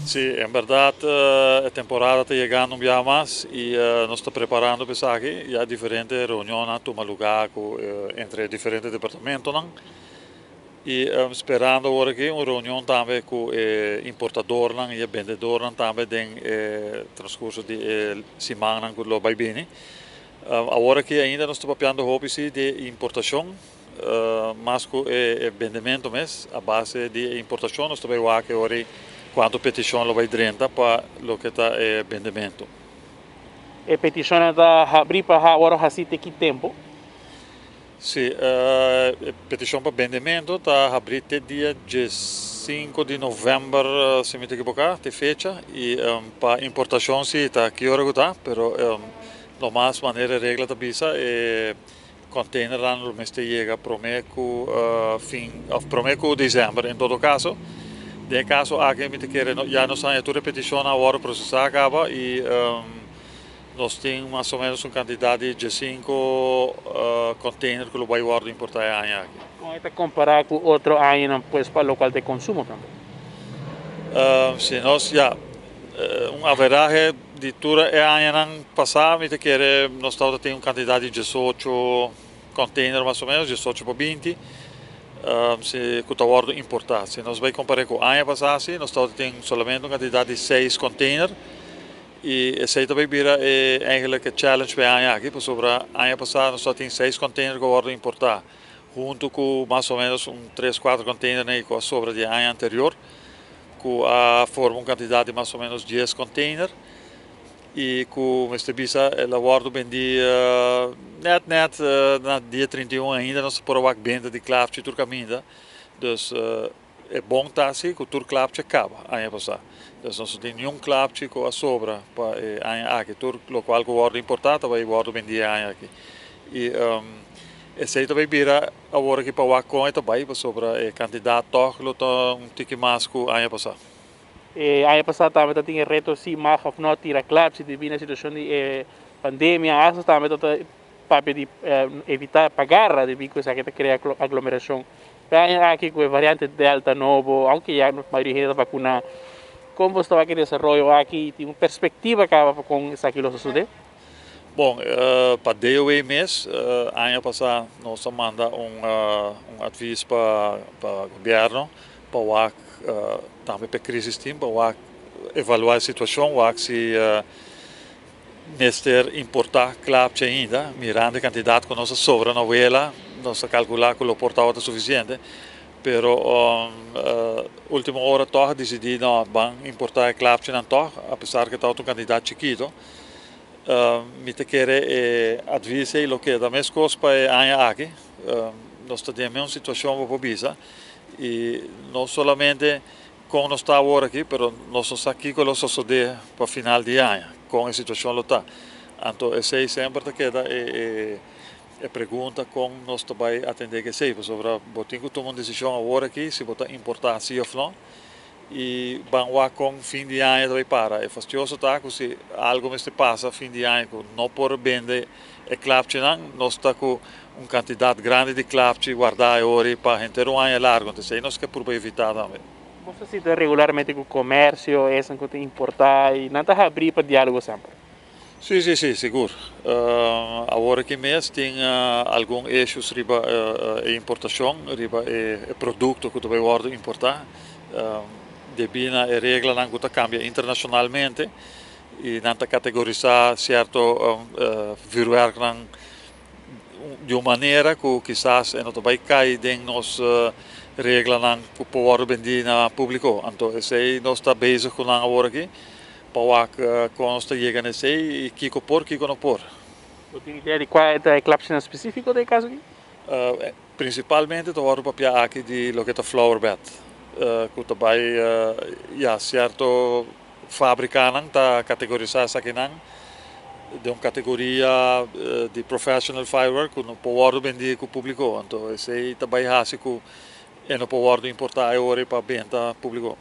Si, en berdad e temporada ta yegando un biaha mas y nos ta preparando pa esaki. Ya diferente reunionnan a tuma lugar cu entre diferente departamentonan y sperando awor aki un reunion tambe cu e importadornan y e bendedornan tambe den e transcurso di e simannan cu lo bay bini. Awor aki ainda nos ta papiando hopi si di importacion mas ku e bendemento mes. A base di e importashon nos ta bai wak e ora ei kuantu petishon lo bai drenta pa loke ta e bendemento. E petishonnan ta habrí pa awor hasi te ki tempu? Si, e petishon pa bendemento ta habrí te dia 15 di novèmber, si mi ta ekiboká, te fecha. I pa importashon si ta ki ora ku ta, pero nomas manera e regla ta bisa e Containernan lo mester yega prome cu fin of prome cu december en todo caso. Den e caso aki mi ta kere ya nos haña tur e peticionnan a wordo procesa caba y nos tin mas o menos un cantidad di 15 container cu lo bay wordo importa e aña aki. Con e ta compara cu otro añanan pues pa locual ta e consumo tambe? Si nos ya un averahe di tur e añanan pasá mi ta kere nos tabata tin un kantidat di 18 kònteiner mas o ménos, 18 pa 20, si ku ta wòrdu importá. Si nos bai kompar'é ku aña pasá si nos tabata tin solamente un kantidat di 6 kònteiner i esei ta bai bira e eigenlijk e challenge pa e aña aki pasobra aña pasá nos tabata tin 6 kònteiner ku a wòrdu importá huntu ku mas o ménos un 3, 4 kònteinernan ku a sobra di e aña anterior, ku a forma un kantidat di mas o ménos 10 kònteiner i ku mester bisa el a wòrdu bendí nèt nèt na dia 31. Ainda nos por a wak benta di klapchi tur kaminda. Dus e bon ta si ku tur klapchi a kaba aña pasá. Dus nos no tin niun klapchi ku a sobra pa e aña aki. Tur lokual ku wòrdu importá ta bai wòrdu bendí e aña aki. I esei ta bai bira awor aki pa wak kon e ta bai pasobra e kantidat tòg lo ta un tiki mas ku aña pasá. E aña pasá tambe tabatin e reto si mag òf no tira klapchi debí na e situashon di e pandemia. Asta tambe ta papia di evitá pagarra debí ku esaki ta krea aglomerashon. E aña aki ku e variante Delta nobo, aunke ya mayoria hende ta vakuná, kon bo ta wak e desaroyo aki i tin un perspektiva kaba pa kon esaki lo sosodé? Bon, pa DOW mes, aña pasá nos a manda un advis pa gobièrnu pa wak tambe pa e crisis team pa wak evaluá e situashon, wak si mester importá klapchi ainda, mirando e kantidat ku nos a sobra na wela, nos a kalkulá ku lo por tabata sufisiente, pero último ora tòg a disidí no ban importá e klapchinan tòg, apesar ku tabata un kantidat chikito. Mi ta kere e advis ei lo keda meskos pa e aña aki. Nos ta den mes situashon bo por bisa i no solamente kon nos ta awor aki, pero nos no sa kiko lo sosodé pa final di aña, kon e situashon lo ta. Anto esei semper ta keda e pregunta kon nos ta bai atendé ku esei, pasobra bo tin ku tuma un desishon awor aki si bo ta importá si òf no i ban wak kon fin di aña ta bai para. E fastioso ta ku si algu mester pasa fin di aña ku no por bende e klapchinan, nos ta ku un kantidat grandi di klapchi wardá e ora pa henter un aña largu. Entonces ei nos ke purba evitá tambe. Bo ta sinta regularmente ku komersio, esnan ku ta importá i nan ta habrí pa diálogo semper? Sí, sigur. Awor aki mes tin algun issues riba e importashon, riba e produkto ku ta bai wòrdu importá, debí na e reglanan ku ta kambia internashonalmente i nan ta kategorisá sierto vuurwerknan di un manera ku kisas e no ta bai kai den nos reglanan ku por wòrdu bendí na públiko. Anto esei nos ta bezig ku nan awor aki pa wak kon nos ta yega na esei i kiko por, kiko no por. Bo tin idea di kua ta e klapchinan spesífiko den e kaso aki? Prinsipalmente ta wòrdu papiá aki di loke ta flowerbed, ku ta bai ya sierto fábrikanan ta kategorisá esakinan den un kategoria di professional firework ku no por wòrdu bendí ku públiko. Anto esei ta bai hasi ku e no por wòrdu importá e ora pa benta públiko.